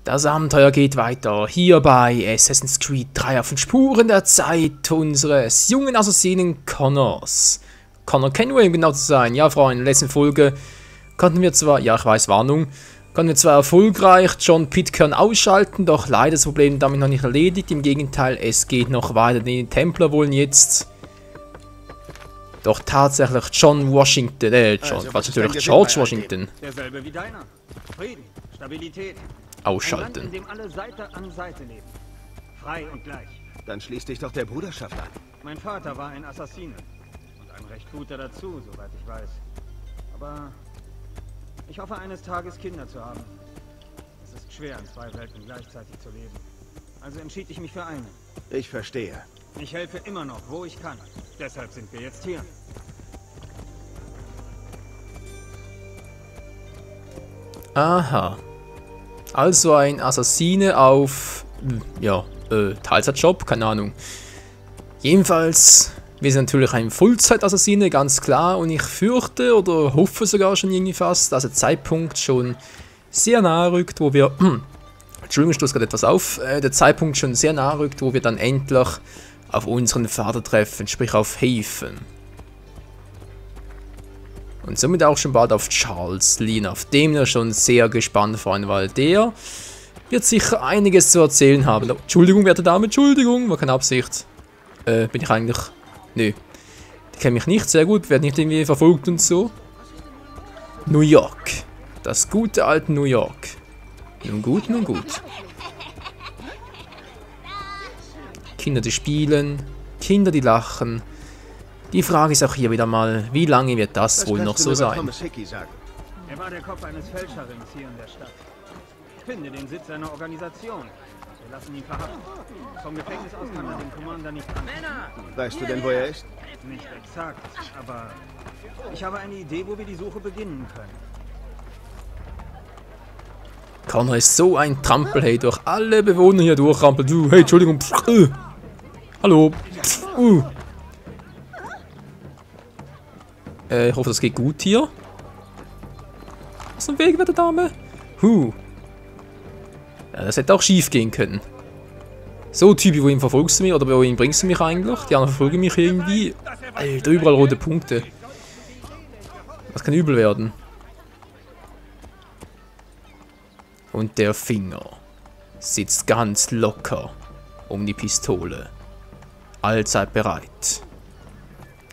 Das Abenteuer geht weiter, hier bei Assassin's Creed 3 auf den Spuren der Zeit unseres jungen Assassinen Connors. Connor Kenway, um genau zu sein. Ja, Freunde, in der letzten Folge konnten wir zwar, ja ich weiß, Warnung, konnten wir zwar erfolgreich John Pitcairn ausschalten, doch leider das Problem damit noch nicht erledigt. Im Gegenteil, es geht noch weiter, denn die Templer wollen jetzt doch tatsächlich George Washington Derselbe wie deiner. Frieden, Stabilität. ausschalten. Ein Land, in dem alle Seite an Seite leben. Frei und gleich. Dann schließ dich doch der Bruderschaft an. Mein Vater war ein Assassine. Und ein recht guter dazu, soweit ich weiß. Aber ich hoffe eines Tages Kinder zu haben. Es ist schwer, in zwei Welten gleichzeitig zu leben. Also entschied ich mich für eine. Ich verstehe. Ich helfe immer noch, wo ich kann. Deshalb sind wir jetzt hier. Aha. Also ein Assassine auf, ja, Teilzeitjob, keine Ahnung. Jedenfalls, wir sind natürlich ein Vollzeit-Assassine, ganz klar. Und ich fürchte oder hoffe sogar schon irgendwie fast, dass der Zeitpunkt schon sehr nahe rückt, wo wir... Entschuldigung, ich stoße gerade etwas auf. Der Zeitpunkt schon sehr nahe rückt, wo wir dann endlich auf unseren Vater treffen, sprich auf Haven. Und somit auch schon bald auf Charles Lien, auf dem wir schon sehr gespannt waren, weil der wird sicher einiges zu erzählen haben. Oh, Entschuldigung, werte Dame, Entschuldigung, war keine Absicht. Bin ich eigentlich... Nö. Die kennen mich nicht, sehr gut, werden nicht irgendwie verfolgt und so. New York. Das gute alte New York. Nun gut, nun gut. Kinder, die spielen, Kinder, die lachen. Die Frage ist auch hier wieder mal, wie lange wird das wohl noch so sein? Er war der Kopf eines Fälscherrings hier in der Stadt. Finde den Sitz seiner Organisation. Wir lassen ihn verhaften. Vom Gefängnis aus kann er den Commander nicht an. Weißt du denn, wo er ist? Nicht exakt, aber ich habe eine Idee, wo wir die Suche beginnen können. Connor ist so ein Trampel, hey, durch alle Bewohner hier durchrampelt. Hey, Entschuldigung. Hallo. Ich hoffe, das geht gut hier. Was ist ein Weg, werte Dame? Ja, das hätte auch schief gehen können. So, Typi, wohin verfolgst du mich? Oder wohin bringst du mich eigentlich? Die anderen verfolgen mich irgendwie. Alter, überall rote Punkte. Das kann übel werden. Und der Finger sitzt ganz locker um die Pistole. Allzeit bereit.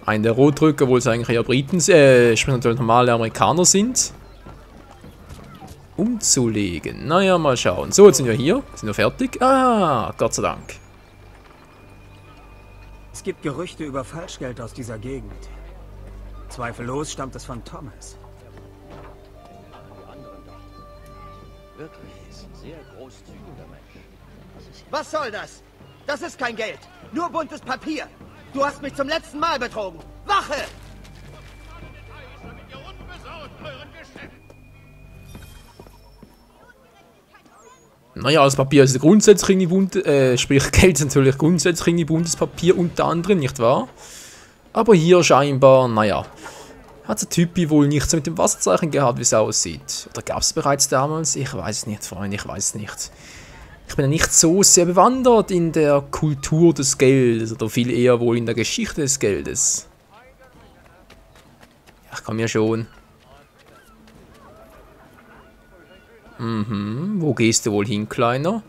Ein der Rotdrücker, obwohl es eigentlich eher Briten, sprich natürlich normale Amerikaner sind. Umzulegen. Naja, mal schauen. So, jetzt sind wir hier. Sind wir fertig? Ah, Gott sei Dank. Es gibt Gerüchte über Falschgeld aus dieser Gegend. Zweifellos stammt es von Thomas. Wirklich ist ein sehr großzügiger Mensch. Was soll das? Das ist kein Geld. Nur buntes Papier. Du hast mich zum letzten Mal betrogen. Wache! Naja, das Papier ist grundsätzlich irgendwie bunt, sprich Geld ist natürlich grundsätzlich irgendwie buntes Papier unter anderem, nicht wahr? Aber hier scheinbar, naja, hat der Typi wohl nichts mit dem Wasserzeichen gehabt, wie es aussieht. Oder gab es bereits damals? Ich weiß es nicht, Freunde, ich weiß es nicht. Ich bin ja nicht so sehr bewandert in der Kultur des Geldes, oder viel eher wohl in der Geschichte des Geldes. Ja, ich kann mir schon... wo gehst du wohl hin, Kleiner?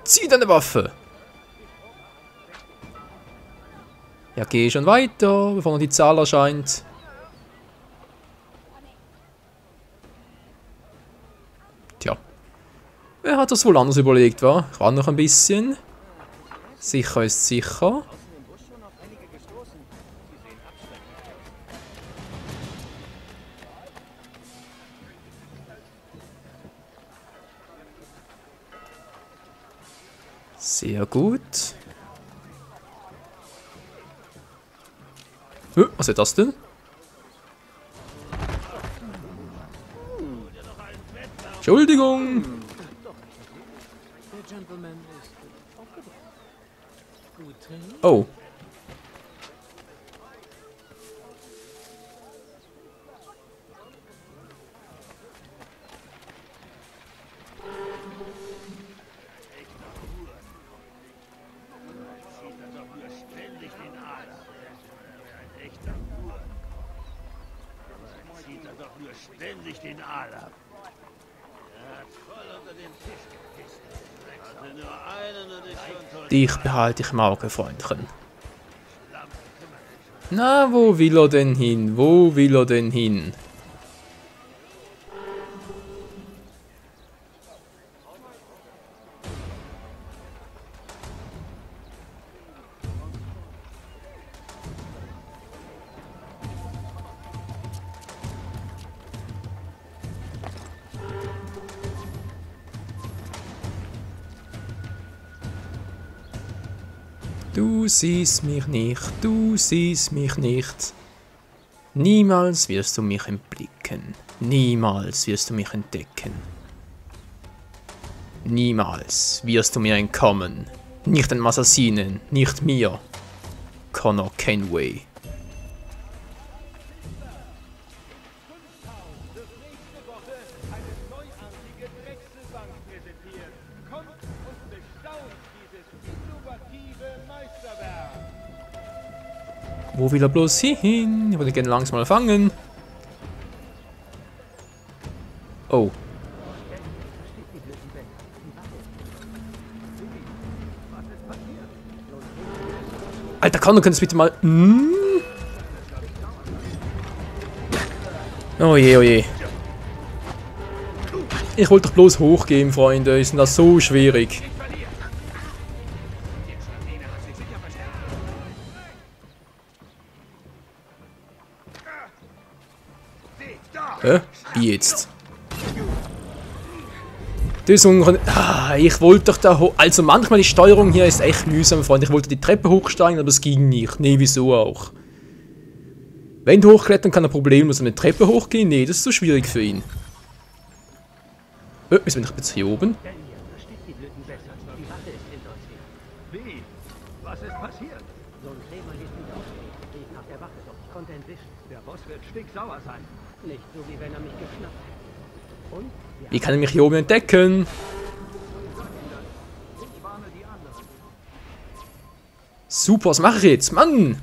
Zieh deine Waffe! Ja, geh schon weiter, bevor noch die Zahl erscheint. Tja. Wer hat das wohl anders überlegt, wa? Ich warte noch ein bisschen. Sicher ist sicher. Sehr gut. Was ist das denn? Entschuldigung. Oh. ständig den Aal ab. Er hat voll unter den Tisch gepisst. Hatte nur einen und ich schon tot. Dich behalte ich im Auge, Freundchen. Na, wo will er denn hin? Wo will er denn hin? Du siehst mich nicht, du siehst mich nicht. Niemals wirst du mich entblicken. Niemals wirst du mich entdecken. Niemals wirst du mir entkommen. Nicht den Assassinen, nicht mir. Connor Kenway. Wo will er bloß hin? Ich würde gerne langsam mal fangen. Oh. Alter, Connor, könntest du bitte mal... Oh je, oh je. Ich wollte doch bloß hochgehen, Freunde. Ist denn das so schwierig? Wie jetzt? Das ich wollte doch da hoch. Also manchmal die Steuerung hier ist echt mühsam, Freunde. Ich wollte die Treppe hochsteigen, aber es ging nicht. Nee, wieso auch? Wenn du hochklettern kann er problemlos eine Treppe hochgehen. Nee, das ist so schwierig für ihn. Ist bin ich jetzt hier oben? Wie? Was ist passiert? So ein Krämer ließ mich aufstehen. Nach der Wache, doch ich konnte entwischen. Der Boss wird stinksauer sein. Nicht so, wie wenn er mich geschnappt hätte. Und? Wie kann er mich hier oben entdecken? Super, was mache ich jetzt? Mann!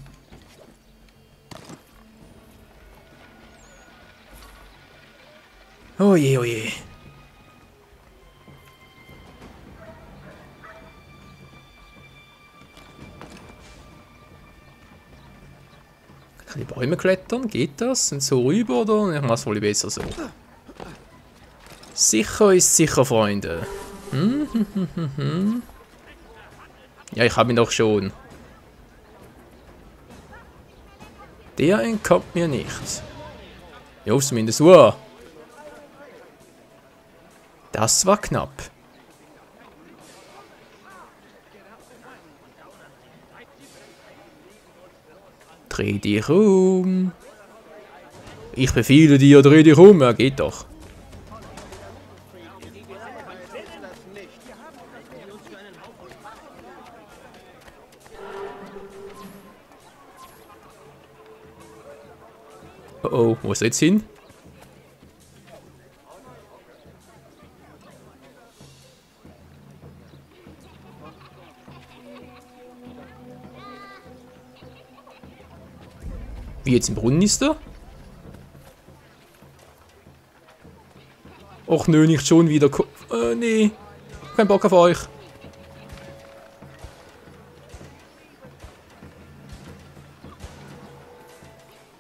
Oh je, oh je. Kann ich Bäume klettern? Geht das? Und so rüber oder? Ich mache es wohl besser so. Sicher ist sicher, Freunde. Ja, ich habe ihn doch schon. Der entkommt mir nicht. Ja, zumindest so. Das war knapp. Dreh dich um. Ich befehle dir, dreh dich um. Ja, geht doch. Oh oh, wo ist er jetzt hin? Wie jetzt im Brunnen ist er? Och nö, nicht schon wieder. Nee. Kein Bock auf euch.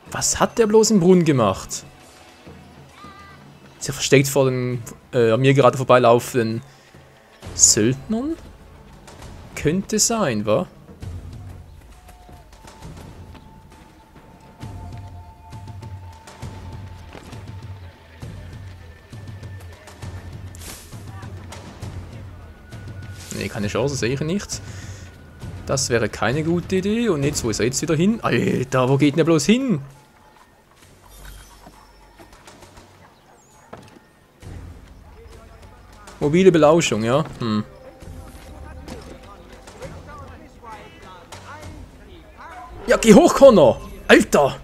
Was hat der bloß im Brunnen gemacht? Ist er versteckt vor den an mir gerade vorbeilaufenden Söldnern? Könnte sein, wa? Nee, keine Chance, sehe ich nicht. Das wäre keine gute Idee. Und jetzt, wo ist er jetzt wieder hin? Alter, wo geht denn der bloß hin? Mobile Belauschung, ja? Ja, geh hoch, Connor! Alter!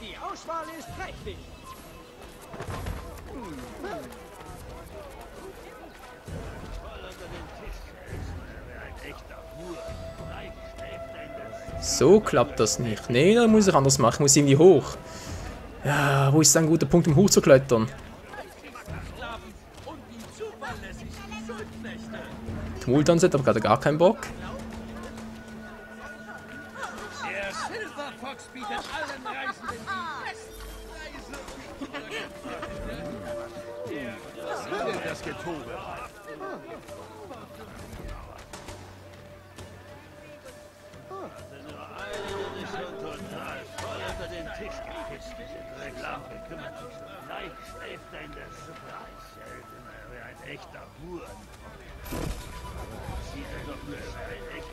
Die Auswahl ist prächtig. So klappt das nicht. Nee, da muss ich anders machen. Ich muss irgendwie hoch. Ah, wo ist ein guter Punkt, um hochzuklettern? Tumultanset, aber gerade gar keinen Bock. Der Silver Fox bietet allen Reisenden die besten Preise. Das Getobe. Ein echter Huren. Sieht er doch nur ein Eck.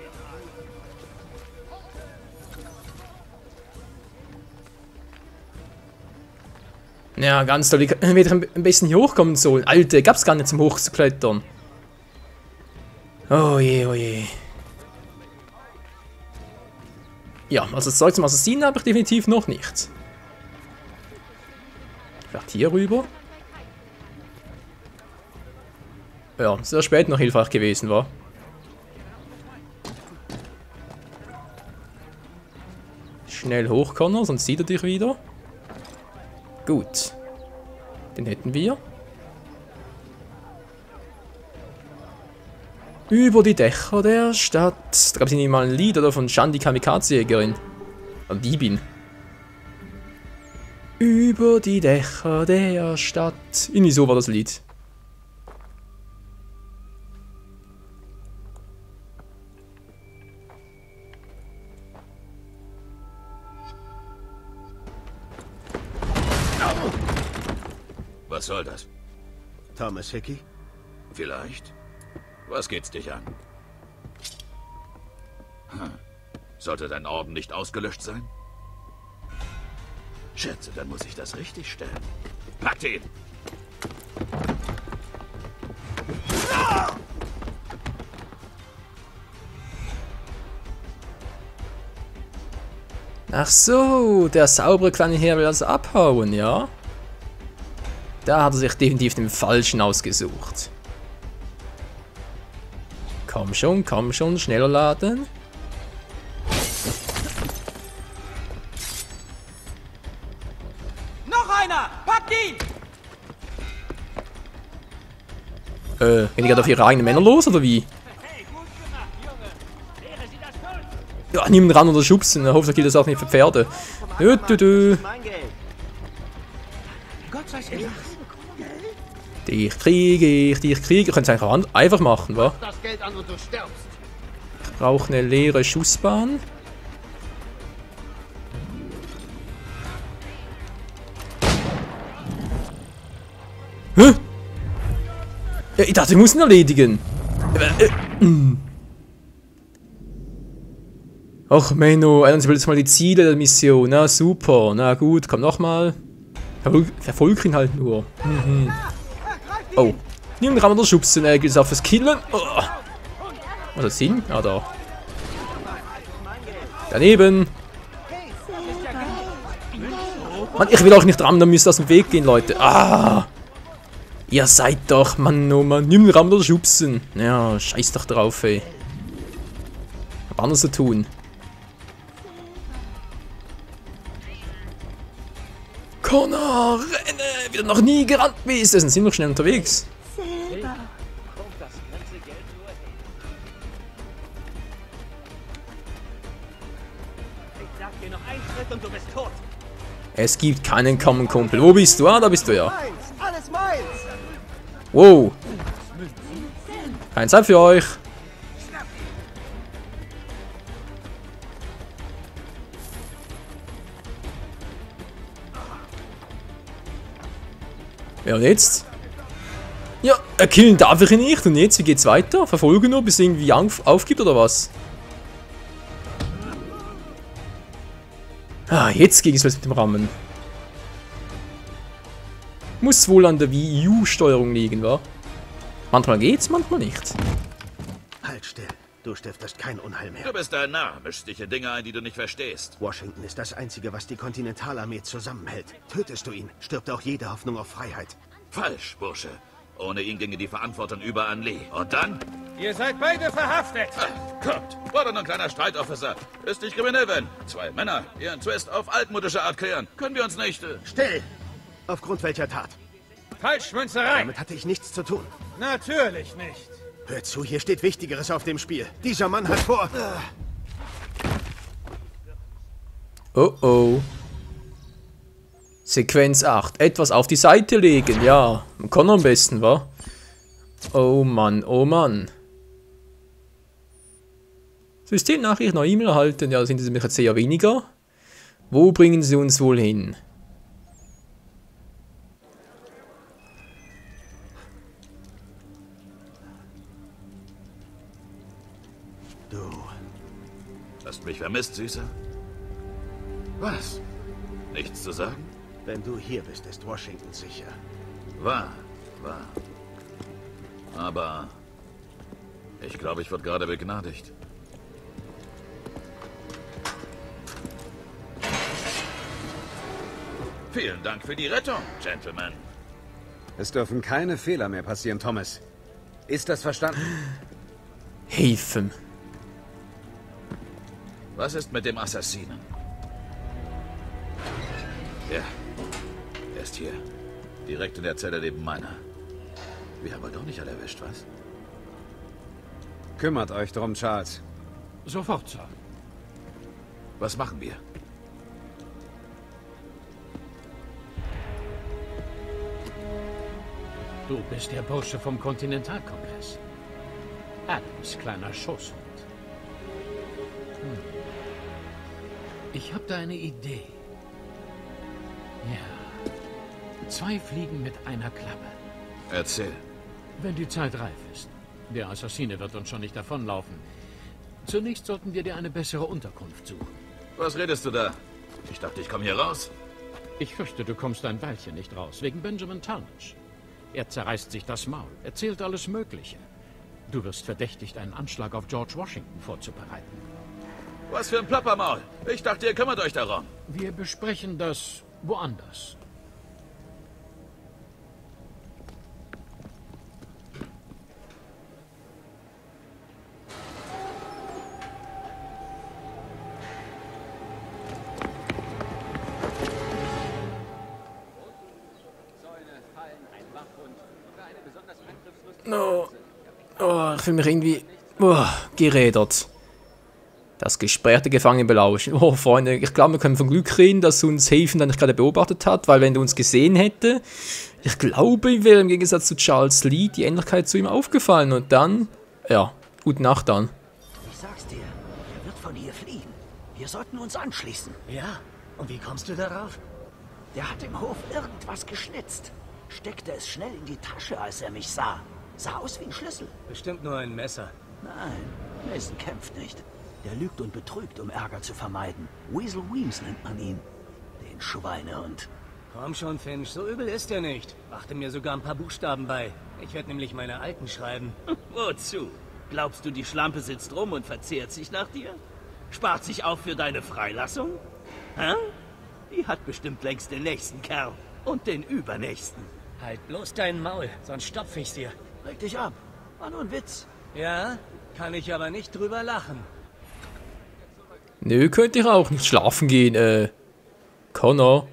Ja, ganz toll. Ich hätte am besten hier hochkommen sollen. Alter, gab's gar nicht zum Hochzuklettern. Oh je, oh je. Ja, also das Zeug zum Assassinen habe ich definitiv noch nicht. Vielleicht hier rüber. Ja, sehr spät noch hilfreich gewesen war. Schnell hoch, Connor, sonst sieht er dich wieder. Gut. Den hätten wir. Über die Dächer der Stadt. Da gab es nicht mal ein Lied oder von Shandy Kamikaze-Jägerin. Und Diebin. Über die Dächer der Stadt. Irgendwie so war das Lied. Was soll das? Thomas Hickey? Vielleicht. Was geht's dich an? Sollte dein Orden nicht ausgelöscht sein? Schätze, dann muss ich das richtig stellen. Packt ihn! Ach so, der saubere kleine Herr will also abhauen, ja? Da hat er sich definitiv den Falschen ausgesucht. Komm schon, schneller laden. Noch einer! Packt ihn! Gehen die gerade auf ihre eigenen Männer los, oder wie? Ja, niemand ran oder schubsen, hoffentlich gilt das auch nicht für Pferde. Mein Geld. Gott sei Dank. Dich kriege ich. Ihr könnt es eigentlich auch einfach machen, wa? Das Geld an und du stirbst. Ich brauche eine leere Schussbahn. Hä? Ja, ich dachte, ich muss ihn erledigen. Ach Menno, ändern Sie jetzt mal die Ziele der Mission. Na super, na gut, komm nochmal. Verfolg ihn halt nur. Oh. Niemand kann man das schubsen, gilt es auch fürs Killen. Oh. Was hat Sinn? Ah, da. Daneben. Mann, ich will auch nicht rammen, dann müsst ihr aus dem Weg gehen, Leute. Ah. Ihr seid doch, Mann, oh Mann. Niemand rammen oder schubsen. Ja, scheiß doch drauf, ey. Hab anders zu tun. Connor, renne! Wie du noch nie gerannt bist! Wir sind noch schnell unterwegs. Ich sag dir noch einen Schritt und du bist tot. Es gibt keinen Common Kumpel. Wo bist du? Ah, da bist du ja. Meins! Alles meins! Wow. Keine Zeit für euch. Ja, und jetzt? Ja, killen darf ich ihn nicht. Und jetzt, wie geht's weiter? Verfolgen nur, bis er irgendwie aufgibt, oder was? Ah, jetzt ging es was mit dem Rammen. Muss wohl an der Wii U-Steuerung liegen, wa? Manchmal geht's, manchmal nicht. Halt still. Du stiftest kein Unheil mehr. Du bist ein Narr, mischst dich in Dinge ein, die du nicht verstehst. Washington ist das Einzige, was die Kontinentalarmee zusammenhält. Tötest du ihn, stirbt auch jede Hoffnung auf Freiheit. Falsch, Bursche. Ohne ihn ginge die Verantwortung über an Lee. Und dann Ihr seid beide verhaftet. Kommt, war doch nur ein kleiner Streit, Officer. Ist nicht kriminell, wenn zwei Männer ihren Twist auf altmodische Art klären. Können wir uns nicht... Still! Aufgrund welcher Tat? Falschmünzerei. Damit hatte ich nichts zu tun. Natürlich nicht. Hör zu, hier steht Wichtigeres auf dem Spiel. Dieser Mann hat vor... Oh oh. Sequenz 8. Etwas auf die Seite legen, ja. Connor am besten, wa? Oh Mann, oh Mann. Systemnachricht, noch E-Mail erhalten. Ja, sind es nämlich jetzt eher weniger. Wo bringen sie uns wohl hin? Du... Hast mich vermisst, Süßer? Was? Nichts zu sagen? Wenn du hier bist, ist Washington sicher. Wahr. Aber... ich glaube, ich wurde gerade begnadigt. Vielen Dank für die Rettung, Gentlemen. Es dürfen keine Fehler mehr passieren, Thomas. Ist das verstanden? Helfen. Was ist mit dem Assassinen? Ja, er ist hier. Direkt in der Zelle neben meiner. Wir haben wohl doch nicht alle erwischt, was? Kümmert euch drum, Charles. Sofort, Sir. Was machen wir? Du bist der Bursche vom Kontinentalkongress. Adams kleiner Schoßhund. Ich habe da eine Idee. Ja. 2 Fliegen mit einer Klappe. Erzähl. Wenn die Zeit reif ist. Der Assassine wird uns schon nicht davonlaufen. Zunächst sollten wir dir eine bessere Unterkunft suchen. Was redest du da? Ich dachte, ich komme hier raus. Ich fürchte, du kommst ein Weilchen nicht raus, wegen Benjamin Talmadge. Er zerreißt sich das Maul, erzählt alles Mögliche. Du wirst verdächtigt, einen Anschlag auf George Washington vorzubereiten. Was für ein Plappermaul. Ich dachte, ihr kümmert euch darum. Wir besprechen das woanders. Oh, ich fühle mich irgendwie gerädert. Das Gespräch der Gefangenen belauschen. Oh, Freunde, ich glaube, wir können von Glück reden, dass uns Haven dann nicht gerade beobachtet hat, weil wenn er uns gesehen hätte, ich glaube, ihm wäre im Gegensatz zu Charles Lee die Ähnlichkeit zu ihm aufgefallen und dann, ja, gute Nacht dann. Ich sag's dir, er wird von hier fliehen. Wir sollten uns anschließen. Ja? Und wie kommst du darauf? Der hat im Hof irgendwas geschnitzt. Steckte es schnell in die Tasche, als er mich sah. Sah aus wie ein Schlüssel. Bestimmt nur ein Messer. Nein, Mason kämpft nicht. Der lügt und betrügt, um Ärger zu vermeiden. Weasel Weems nennt man ihn. Den Schweinehund. Komm schon, Finch, so übel ist er nicht. Brachte mir sogar ein paar Buchstaben bei. Ich werde nämlich meine alten schreiben. Wozu? Glaubst du, die Schlampe sitzt rum und verzehrt sich nach dir? Spart sich auf für deine Freilassung? Hä? Die hat bestimmt längst den nächsten Kerl. Und den übernächsten. Halt bloß dein Maul, sonst stopfe ich dir. Reg dich ab. War nur ein Witz. Ja, kann ich aber nicht drüber lachen. Nö, könnte ich auch nicht schlafen gehen, Connor.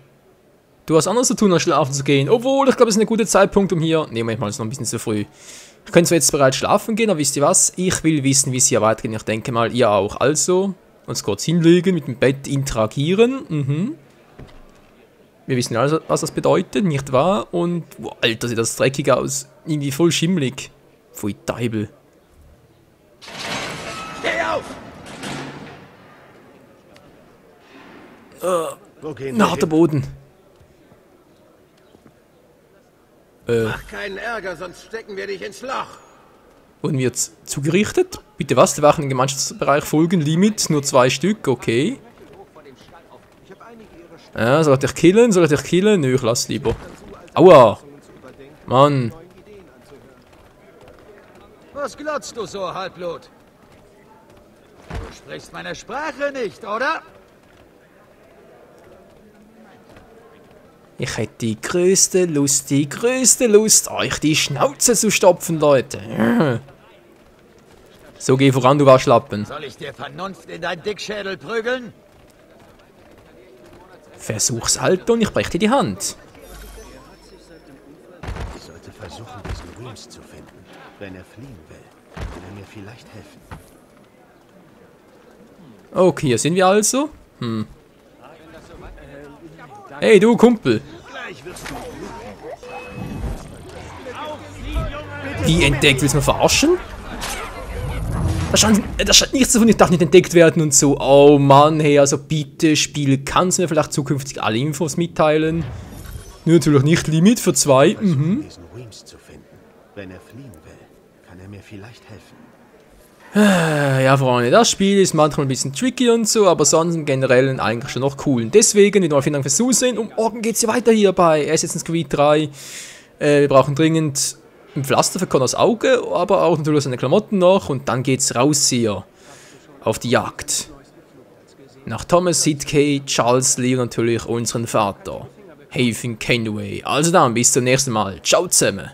Du hast anderes zu tun, als schlafen zu gehen. Obwohl, ich glaube, es ist ein guter Zeitpunkt, um hier... Ne, manchmal ist es noch ein bisschen zu früh. Ich könnte zwar jetzt bereits schlafen gehen, aber wisst ihr was? Ich will wissen, wie es hier weitergeht. Ich denke mal, ihr auch. Also, uns kurz hinlegen, mit dem Bett interagieren. Wir wissen also, was das bedeutet, nicht wahr? Und, wow, Alter, sieht das dreckig aus. Irgendwie voll schimmelig. Pfui Teibel. Steh auf! Wo gehen wir Harter hin? Boden. Mach keinen Ärger, sonst stecken wir dich ins Loch. Wurden wir jetzt zugerichtet? Bitte was? Der Wachen im Gemeinschaftsbereich folgen. Limit, nur 2 Stück, okay. Ja, soll ich dich killen? Soll ich dich killen? Nö, ich lass lieber. Aua! Mann. Was glotzt du so, Halbblut? Du sprichst meine Sprache nicht, oder? Ich hätte die größte Lust, euch die Schnauze zu stopfen, Leute. So, geh voran, du Waschlappen. Soll ich dir Vernunft in dein Dickschädel prügeln? Versuch's halt und ich brech dir die Hand. Ich sollte versuchen, diesen Weems zu finden. Wenn er fliehen will, kann er mir vielleicht helfen. Okay, hier sind wir also. Hey, du Kumpel. Wie entdeckt? Willst du mich verarschen? Da scheint nichts davon, ich darf nicht entdeckt werden und so. Oh Mann, hey, also bitte, Spiel, kannst du mir vielleicht zukünftig alle Infos mitteilen? Nur natürlich nicht Limit für 2. Diesen Weems zu finden. Wenn er fliehen will, kann er mir vielleicht helfen. Ja, Freunde, das Spiel ist manchmal ein bisschen tricky und so, aber sonst im Generellen eigentlich schon noch cool. Und deswegen, wieder mal vielen Dank fürs Zusehen und morgen geht's ja weiter hier bei Assassin's Creed 3. Wir brauchen dringend ein Pflaster für Connors Auge, aber auch natürlich seine Klamotten noch und dann geht's raus hier auf die Jagd. Nach Thomas Sidkey, Charles Lee und natürlich unseren Vater, Haven Kenway. Also dann, bis zum nächsten Mal. Ciao zusammen.